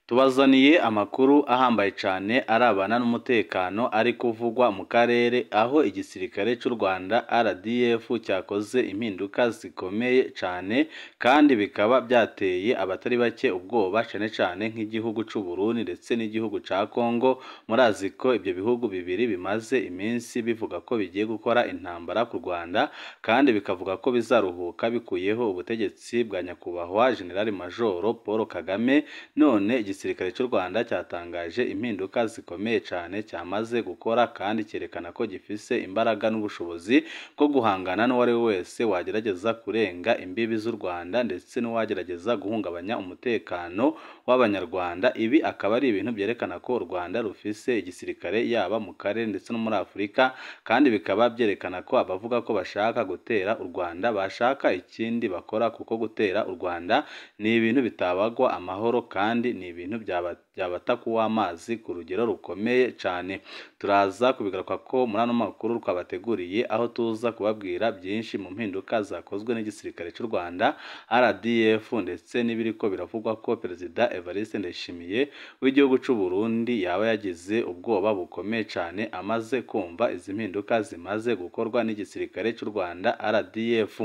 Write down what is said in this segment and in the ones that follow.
Tubazaniye amakuru ahambaye cyane arabana n'umutekano ari kuvugwa mu karere, aho igisirikare cy'u Rwanda RDF cyakoze impinduka zikomeye cyane kandi bikaba byateye abatari bake ubwoba, cyane cyane nk'igihugu cy'u Burundi ndetse n'igihugu cya Congo. Murazi ko ibyo bihugu bibiri bimaze iminsi bivuga ko bigiye gukora intambara ku Rwanda, kandi bikavuga ko bizaruhuka bikuyeho ubutegetsi bwa nyakubahwa General Major Paul Kagame. None igisirikare cy'u Rwanda cyatangaje impinduka zikomeye cyane cyamaze gukora, kandi cyerekana ko gifise imbaraga n'ubushobozi bwo guhangana n'uwari we wese wagerageza kurenga imbibi z'u Rwanda ndetse n'uwagerageza guhungabanya umutekano w'Abanyarwanda. Ibi akaba ari ibintu byerekana ko u Rwanda rufise igisirikare yaba mu karere ndetse no muri Afurika, kandi bikaba byerekana ko abavuga ko bashaka gutera u Rwanda bashaka ikindi bakora, kuko gutera u Rwanda ni ibintu bitabagwa amahoro kandi ni ibintu byabata kuw'amazi ku rugero rukomeye cyane. Turaza kubigaruka ko muri ano makuru twabateguriye, aho tuza kubabwira byinshi mu mpinduka zakozwe n'igisirikare cy'u Rwanda RDF, ndetse n'ibiriko biravugwa ko Perezida Evariste Ndayishimiye w'igihugu cy'u Burundi yaba yagize ubwoba bukomeye cyane amaze kumva izi mpinduka zimaze gukorwa n'igisirikare cy'u Rwanda RDF.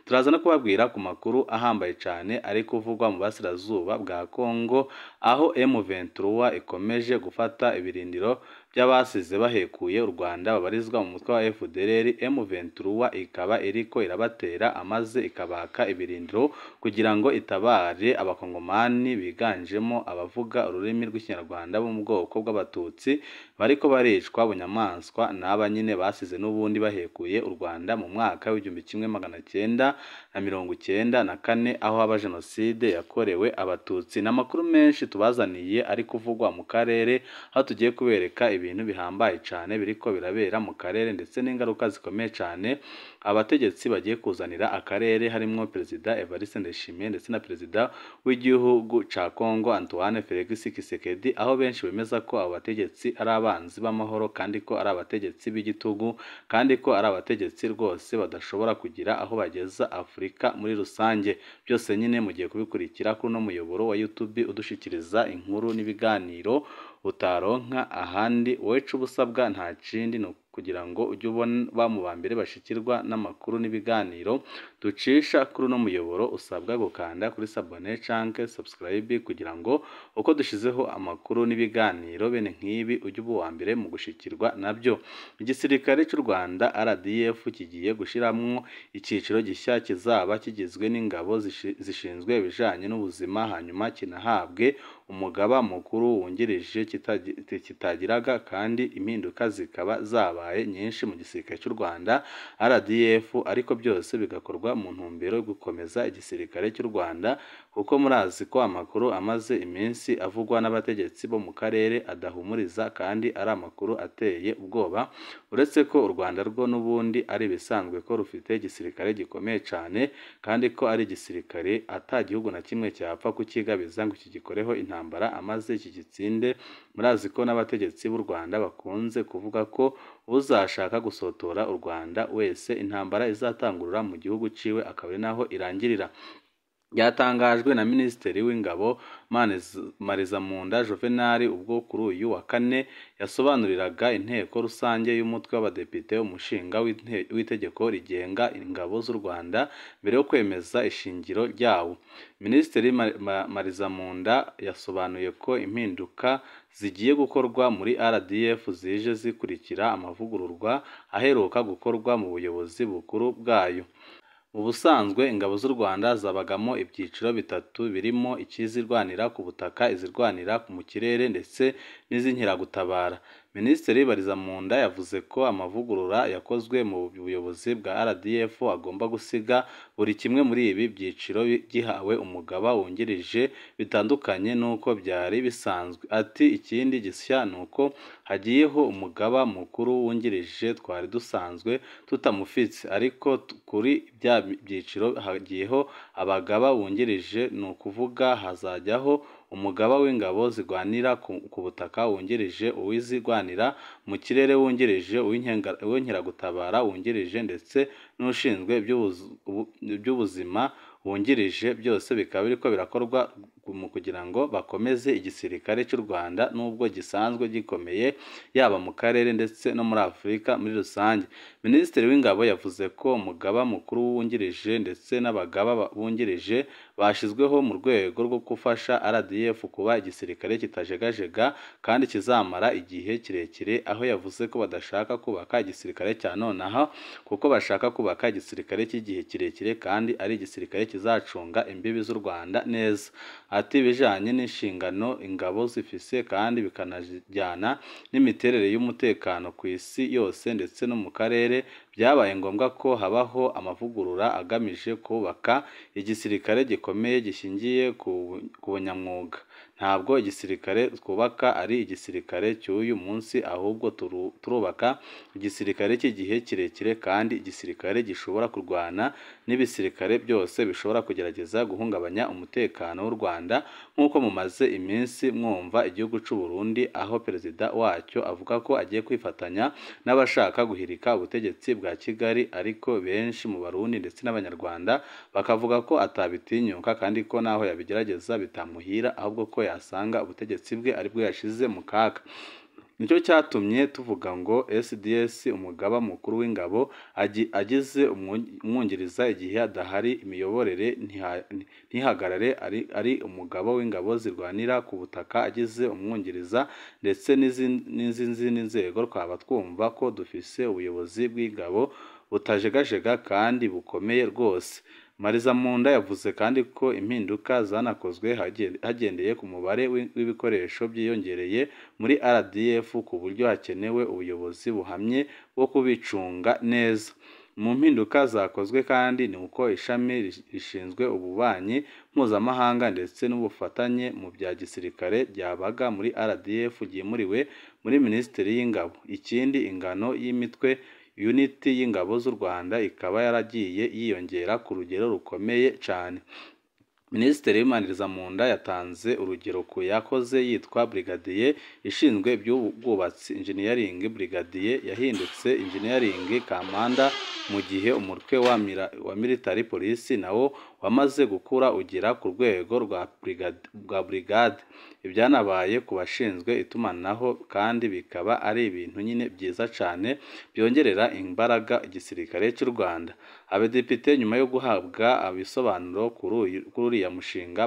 Turaza no kubabwira ku makuru ahambaye cyane ari kuvugwa mu burasirazuba bwa Congo, aho M23 ikomeje gufata ibirindiro by'abasize bahekuye u Rwanda babarizwa mu mutwe wa FDLR. M23 ikaba iriko irabatera amaze ikabaka ibirindiro kugira ngo itabare abakongomani biganjemo abavuga ururimi rw'Ikinyarwanda bo mu bwoko bw'Abatutsi bariko baricwa bunyamaswa n'aba nyine basize n'ubundi bahekuye u Rwanda mu mwaka w'1994, aho haba jenoside yakorewe Abatutsi. N'amakuru menshi tubazaniye ari kuvugwa mu karere, aho tugiye kubereka ibintu bihambaye cyane biriko birabera mu karere ndetse n'ingaruka zikomeye cyane abategetsi bagiye kuzanira akarere, harimo Perezida Evariste Ndayishimiye ndetse na Perezida w'igihugu ca Congo Antoine Felix Tshisekedi, aho benshi bemeza ko abo bategetsi ari abanzi b'amahoro kandi ko ari abategetsi b'igitugu kandi ko ari abategetsi rwose badashobora kugira aho bageza Afurika muri rusange. Byose nyine mugiye kubikurikira kuri uno muyoboro wa YouTube udushikiriza inkuru n'ibiganiro utaronka ahandi. Wowe ico ubusabwa nta kindi ni kugira ngo ujye ubona mu ba mbere bashikirwa n'amakuru n'ibiganiro ducisha kuri uno muyoboro, usabwa gukanda kuri sabone canke subscribe kugira ngo uko dushizeho amakuru n'ibiganiro bene nk'ibi ujye uba uwa mbere mu gushikirwa nabyo. Igisirikare cy'u Rwanda RDF kigiye gushiramwo icyiciro gishya kizaba kigizwe n'ingabo zishinzwe ibijanye n'ubuzima, hanyuma kinahabwe umugaba mukuru wungirije kitagiraga, kandi impinduka zikaba zabaye nyinshi mu gisirikare cy'u Rwanda RDF, ariko byose bigakorwa mu ntumbero yo gukomeza igisirikare cy'u Rwanda, kuko murazi ko amakuru amaze iminsi avugwa n'abategetsi bo mu karere adahumuriza kandi ari amakuru ateye ubwoba, uretse ko u Rwanda rwo n'ubundi ari ibisanzwe ko rufite igisirikare gikomeye cyane kandi ko ari igisirikare ata gihugu na kimwe cyapfa kukigabiza ngo kigikoreho intambara amaze kigitsinde. Murazi ko n'abategetsi b'u Rwanda bakunze kuvuga ko uzashaka gusotora u Rwanda wese intambara izatangurura mu gihugu ciwe akaba ari naho irangirira. Byatangajwe na Minisitiri w'Ingabo Marizamunda Juvenal ubwo kuri uyu wa kane yasobanuriraga inteko rusange y'umutwe w'abadepite umushinga w'itegeko rigenga ingabo z'u Rwanda mbere yo kwemeza ishingiro ryawo. Minisitiri Marizamunda yasobanuye ko impinduka zigiye gukorwa muri RDF zije zikurikira amavugururwa aheruka gukorwa mu buyobozi bukuru bwayo. Mu busanzwe ingabo z'u Rwanda zabagamo ibyiciro bitatu birimo ikizirwanira ku butaka, izirwanira mu kirere ndetse n'izinkeragutabara. Minisitiri Barizamunda yavuze ko amavugurura yakozwe mu buyobozi bwa RDF agomba gusiga buri kimwe muri ibi byiciro gihawe umugaba wungirije bitandukanye n'uko byari bisanzwe. Ati ikindi gishya ni uko hagiyeho umugaba mukuru wungirije twari dusanzwe tutamufite, ariko kuri bya byiciro hagiyeho abagaba wungirije, ni ukuvuga hazajyaho umugaba w'ingabo zirwanira ku butaka wungirije, uw'izirwanira mu kirere wungirije, uw'inkeragutabara wungirije ndetse n'ushinzwe iby'ubuzima wungirije, byose bikaba biriko birakorwa mu kugira ngo bakomeze igisirikare cy'u Rwanda nubwo gisanzwe gikomeye yaba mu karere ndetse no muri Afurika muri rusange. Minisitiri w'Ingabo yavuze ko umugaba mukuru wungirije ndetse n'abagaba bungirije bashyizweho mu rwego rwo gufasha RDF kuba igisirikare kitajegajega kandi kizamara igihe kirekire, aho yavuze ko badashaka kubaka igisirikare cya nonaha kuko bashaka kubaka igisirikare cy'igihe kirekire kandi ari igisirikare kizacunga imbibi z'u Rwanda neza. Ati bijanye n'inshingano ingabo zifise kandi bikanajyana n'imiterere y'umutekano ku isi yose ndetse no mu karere, byabaye ngombwa ko habaho amavugurura agamije kubaka igisirikare gikomeye gishingiye ku bunyamwuga. Ntabwo igisirikare twubaka ari igisirikare cy'uyu munsi, ahubwo turubaka igisirikare cy'igihe kirekire kandi igisirikare gishobora kurwana n'ibisirikare byose bishobora kugerageza guhungabanya umutekano w'u Rwanda, nk'uko mumaze iminsi mwumva igihugu cy'u Burundi aho perezida wacyo avuga ko agiye kwifatanya n'abashaka guhirika ubutegetsi bwa Kigali, ariko benshi mu Barundi ndetse n'Abanyarwanda bakavuga ko atabitinyuka kandi ko naho yabigerageza bitamuhira, ahubwo ko yasanga ubutegetsi bwe aribwo yashize mu kaga. Nicyo cyatumye tuvuga ngo SDS umugaba mukuru w'ingabo agize umwungiriza igihe adahari imiyoborere ntihagarare, ari umugaba w'ingabo zirwanira ku butaka agize umwungiriza ndetse n'izindi nzego, twaba twumva ko dufise ubuyobozi bw'ingabo butajegajega kandi bukomeye rwose. Marizamunda yavuze kandi ko impinduka zanakozwe hagendeye ku mubare w'ibikoresho byiyongereye muri RDF ku buryo hakenewe ubuyobozi buhamye bwo kubicunga neza. Mu mpinduka zakozwe kandi ni uko ishami rishinzwe ububanyi mpuzamahanga ndetse n'ubufatanye mu bya gisirikare ryabaga muri RDF ryimuriwe muri Minisiteri y'Ingabo. Ikindi, ingano y'imitwe unity y'ingabo z'u Rwanda ikaba yaragiye yiyongera ku rugero rukomeye cyane. Minisitiri Marizamunda yatanze urugero ku yakoze yitwa Brigadier ishinzwe iby'ubwubatsi Engineering Brigadier yahindutse Engineering Commander, mu gihe umutwe wa Military Police nawo wamaze gukura ugera ku rwego rwa brigade. Ibyanabaye ku bashinzwe itumanaho kandi bikaba ari ibintu nyine byiza cyane byongerera imbaraga igisirikare cy'u Rwanda. Abadepite nyuma yo guhabwa ibisobanuro kuri uriya mushinga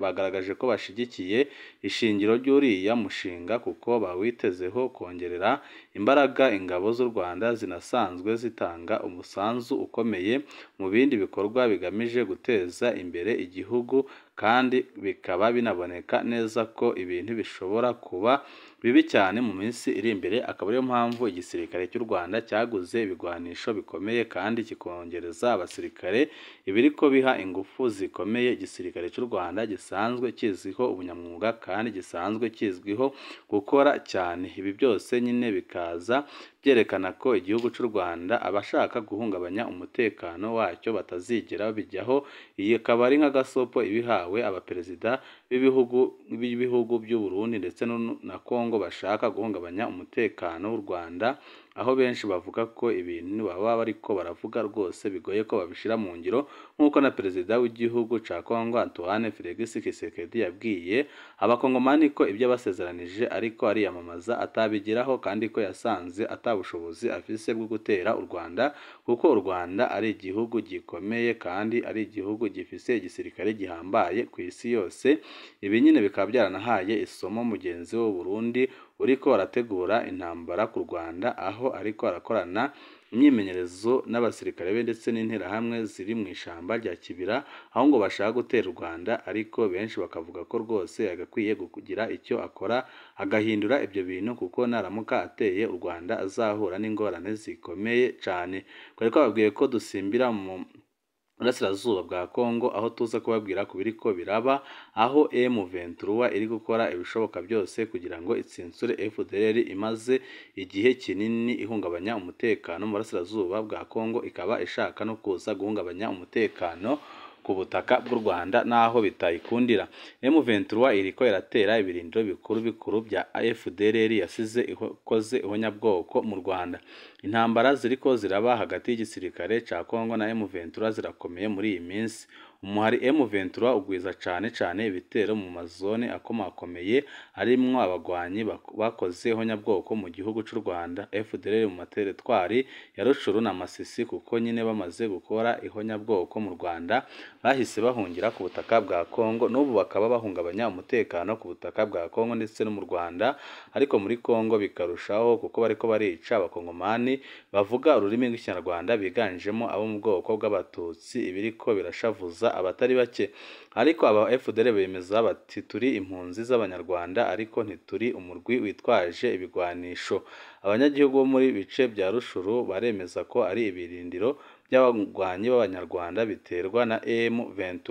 bagaragaje ko bashyigikiye ishingiro ry'uriya mushinga kuko bawitezeho kongerera imbaraga ingabo z'u Rwanda zinasanzwe zitanga umusanzu ukomeye mu bindi bikorwa bigamije guteza imbere igihugu, kandi bikaba binaboneka neza ko ibintu bishobora kuba bibi cyane mu minsi iri imbere, akaba ariyo mpamvu igisirikare cy'u Rwanda cyaguze ibigwanisho bikomeye kandi kikongereza abasirikare, ibiriko biha ingufu zikomeye igisirikare cy'u Rwanda gisanzwe kizwiho ubunyamwuga kandi gisanzwe kizwiho gukora cyane. Ibi byose nyine bikaza byerekana ko igihugu cy'u Rwanda abashaka guhungabanya umutekano wacyo batazigera babijyaho. Iyi akaba ari nk'agasopo ibihawe abaperezida b'ibihugu by'u Burundi ndetse na Kongo bashaka guhungabanya umutekano w'u Rwanda, aho benshi bavuga ko ibintu baba bariko baravuga rwose bigoye ko babishira mu ngiro, nk'uko na perezida w'igihugu ca Kongo Antoine Felix Tshisekedi yabwiye abakongomani ko ibyo basezeranije ariko ariyamamaza atabigeraho, kandi ko yasanze atabushobozi afise bwo gutera u Rwanda, kuko u Rwanda ari igihugu gikomeye kandi ari igihugu gifise igisirikare gihambaye ku isi yose. Ibi nyine bikaba byaranahaye isomo mugenzi we w'u Burundi uriko arategura intambara ku Rwanda, aho ariko arakorana imyimenyerezo n'abasirikare be ndetse n'interahamwe ziri mu ishyamba rya Kibira, aho ngo bashaka gutera u Rwanda, ariko benshi bakavuga ko rwose yagakwiye kugira icyo akora agahindura ibyo bintu, kuko naramuka ateye u Rwanda azahura n'ingorane zikomeye cyane. Twari twababwiye ko dusimbira mu burasirazuba bwa Kongo, aho tuza kubabwira ku biriko biraba, aho M23 iri gukora ibishoboka byose kugira ngo itsinsure FDLR imaze igihe kinini ihungabanya umutekano mu burasirazuba bwa Kongo, ikaba ishaka no kuza guhungabanya umutekano ku butaka bw'u Rwanda naho bitayikundira. M23 iriko iratera ibirindiro bikuru bikuru bya FDLR yasize ikoze ihonyabwoko mu Rwanda. Intambara ziriko ziraba hagati y'igisirikare ca Kongo na M23 zirakomeye muri iyi minsi. Umuhari M23 ugwiza cane cane ibitero mu mazone akomakomeye arimwo abagwanyi bakoze ihonyabwoko mu gihugu c'u Rwanda, FDLR mu materitwari ya Rucuru na Masisi, kuko nyine bamaze gukora ihonyabwoko mu Rwanda bahise bahungira ku butaka bwa Kongo, n'ubu bakaba bahungabanya umutekano ku butaka bwa Kongo ndetse no mu Rwanda, ariko muri Kongo bikarushaho kuko bariko barica abakongomani bavuga ururimi rw'Ikinyarwanda biganjemo abo mu bwoko bw'Abatutsi, ibiriko birashavuza abatari bake. Ariko aba FDL bemeza bati turi impunzi z'Abanyarwanda ariko ntituri umurwi witwaje ibigwanisho. Abanyagihugu bo muri bice bya Rushuru baremeza ko ari ibirindiro by'abagwanyi b'Abanyarwanda biterwa na M23.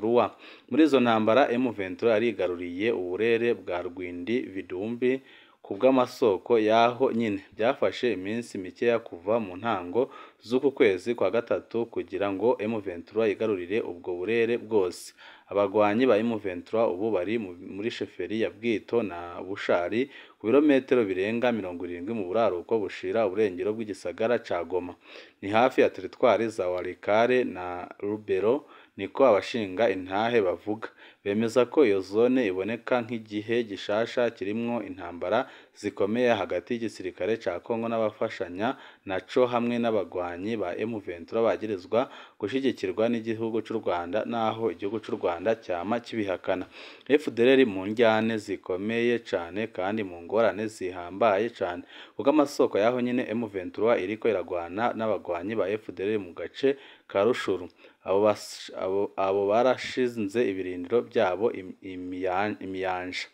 Muri izo ntambara M23 yarigaruriye uburere bwa Rwindi Vidumbi ku bw'amasoko y'aho nyine. Byafashe iminsi mikeya kuva mu ntango z'uku kwezi kwa gatatu kugira ngo M23 yigarurire ubwo burere bwose. Abagwanyi ba M23 ubu bari muri sheferi ya Bwito na Bushari, ku birometero birenga 70 mu buraruko bushira uburengero bw'igisagara ca Goma. Ni hafi ya teritwari za Walikale na Lubero, niko abashinga intahe bavuga. Bemeza ko iyo zone iboneka nk'igihe gishasha kirimwo intambara zikomeye hagati y'igisirikare ca Kongo n'abafashanya naco hamwe n'abagwanyi ba M23 bagirizwa gushigikirwa n'igihugu c'u Rwanda, naho igihugu c'u Rwanda cyama kibihakana. FDLR mu njyane zikomeye cane kandi mu ngorane zihambaye cane, kuko amasoko y'aho nyine M23 iriko iragwana n'abagwanyi ba FDLR mu gace ka Rushuru. Abo barashinze ibirindiro byabo imiyanja.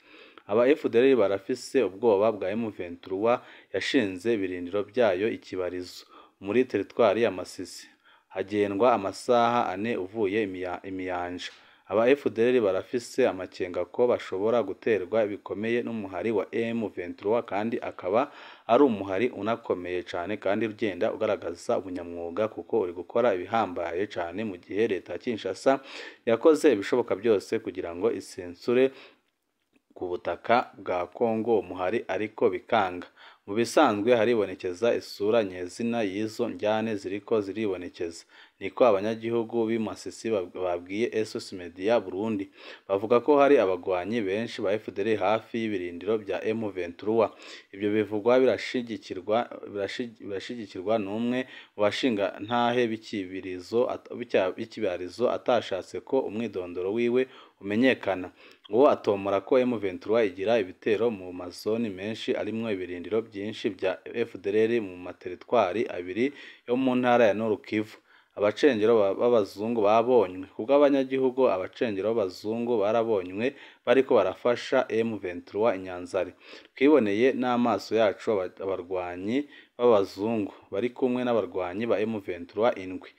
Aba FDLR barafise ubwoba bwa M23 yashinze ibirindiro byayo ikibarizo muri teritwari ya Masisi, hagendwa amasaha 4 uvuye imiyanja. Aba FDLR barafise amakenga ko bashobora guterwa bikomeye n'umuhari wa M23, kandi akaba ari umuhari unakomeye cane kandi ugenda ugaragaza ubunyamwuga kuko uri gukora ibihambaye cane, mu gihe leta ya Kinshasa yakoze ibishoboka byose kugira ngo isensure ku butaka bwa Kongo umuhari ariko bikanga. Mu bisanzwe haribonekeza isura nyezina y'izo njyane ziriko ziribonekeza, niko abanyagihugu b'i Masisi babwiye SOS Media Burundi. Bavuga ko hari abagwanyi benshi ba FDL hafi y'ibirindiro bya M23. Ibyo bivugwa birashigikirwa n'umwe mu bashinga ntahe b'ikibarizo atashatse ko umwidondoro wiwe umenyekana. Uwo atomora ko M23 igira ibitero mu mazoni menshi arimwo ibirindiro byinshi bya FDLR mu materitwari abiri yo mu ntara ya Nord Kivu. Abacengero b'abazungu babonywe. Kubwo abanyagihugu, abacengero b'abazungu barabonywe bariko barafasha M23 Inyanzari. Twiboneye n'amaso yacu abarwanyi b'abazungu bari kumwe n'abarwanyi ba M23 indwi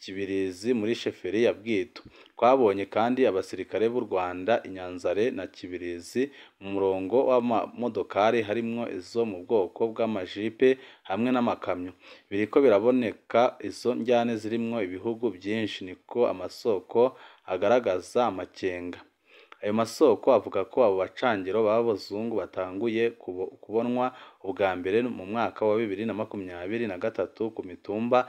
Kibirizi muri sheferi ya Bwito. Twabonye kandi abasirikare b'u Rwanda Inyanzare na Kibirizi mu murongo w'amamodokari harimwo izo mu bwoko bw'amajipe hamwe n'amakamyo. Biriko biraboneka izo njyane zirimwo ibihugu byinshi, niko amasoko agaragaza amakenga. Ayo masoko avuga ko abo bacangiro b'abazungu batanguye kubonwa ubwa mbere mu mwaka wa 2023 ku mitumba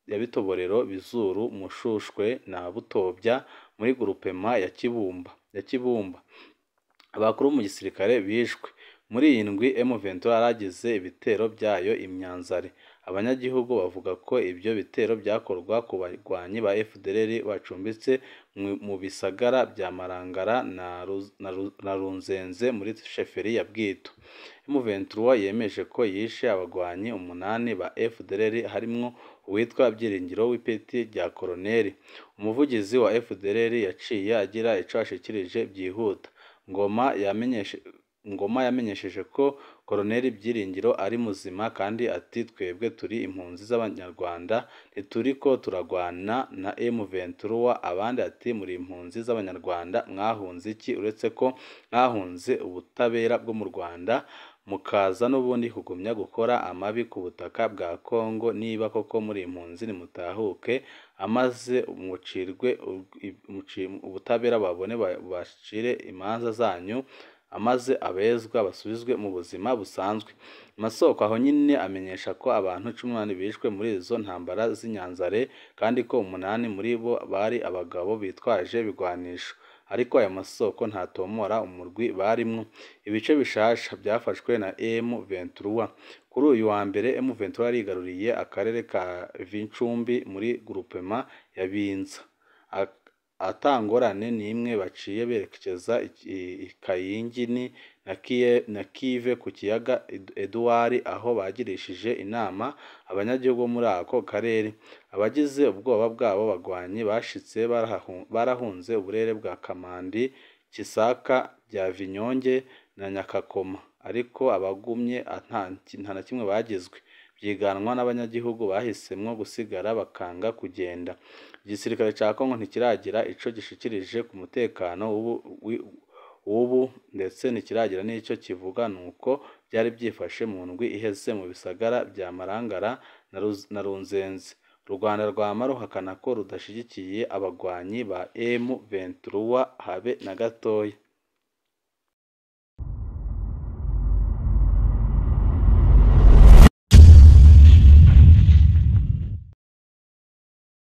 ya Bitoborero, Bizuru, Mushushwe na Butobya muri grupema ya Kibumba. Abakuru mu gisirikare bishwe. Muri iyi ndwi M23 yaragize ibitero byayo imyanzare. Abanyagihugu bavuga ko ibyo bitero byakorwa ku barwanyi ba FDLR bacumbitse mu bisagara bya Marangara na Runzenze muri sheferi ya Bwito. M23 yemeje ko yishe abagwanyi 8 ba FDLR harimwo uwitwa Byiringiro w'ipeti rya koroneri. Umuvugizi wa FDLR yaciye agira ico ashikirije byihuta. Ngoma yamenyesheje ko Koroneri Byiringiro ari muzima kandi ati twebwe turi impunzi z'Abanyarwanda ntituriko turagwana na M23. Abandi ati muri impunzi z'Abanyarwanda mwahunze iki uretse ko mwahunze ubutabera bwo mu Rwanda mukaza n'ubundi kugumya gukora amabi ku butaka bwa Kongo. Niba koko muri impunzi nimutahuke amaze mucirwe ubutabera babone bacire imanza zanyu. amaze abezwa basubizwe mu buzima busanzwe. Amasoko aho nyine amenyesha ko abantu 18 bishwe muri izo ntambara z'inyanzare kandi ko 8 muri bo bari abagabo bitwaje ibigwanisho, ariko aya masoko ntatomora umurwi barimwo. Ibice bishasha byafashwe na M23. Kuri uyu wa mbere M23 yarigaruriye akarere ka Vincumbi muri groupement ya Binza, atangorane n'imwe baciye berekeza i Kayingini na Kive ku kiyaga Edouard, aho bagirishije inama abanyagihugu bo muri ako karere. Abagize ubwoba bwabo bagwanyi bashitse barahunze uburere bwa Kamandi, Kisaka, bya Vinyonge na Nyakakoma, ariko abagumye nta na kimwe bagizwe. Byiganwa n'abanyagihugu bahisemwo gusigara bakanga kugenda. Igisirikare ca Congo ntikiragira ico gishikirije ku mutekano w'ubu ndetse ntikiragira n'ico kivuga nuko byari byifashe mu ndwi iheze mu bisagara bya Marangara na Runzenze. U Rwanda rwama ruhakana ko rudashigikiye abagwanyi ba M23 habe na gatoya.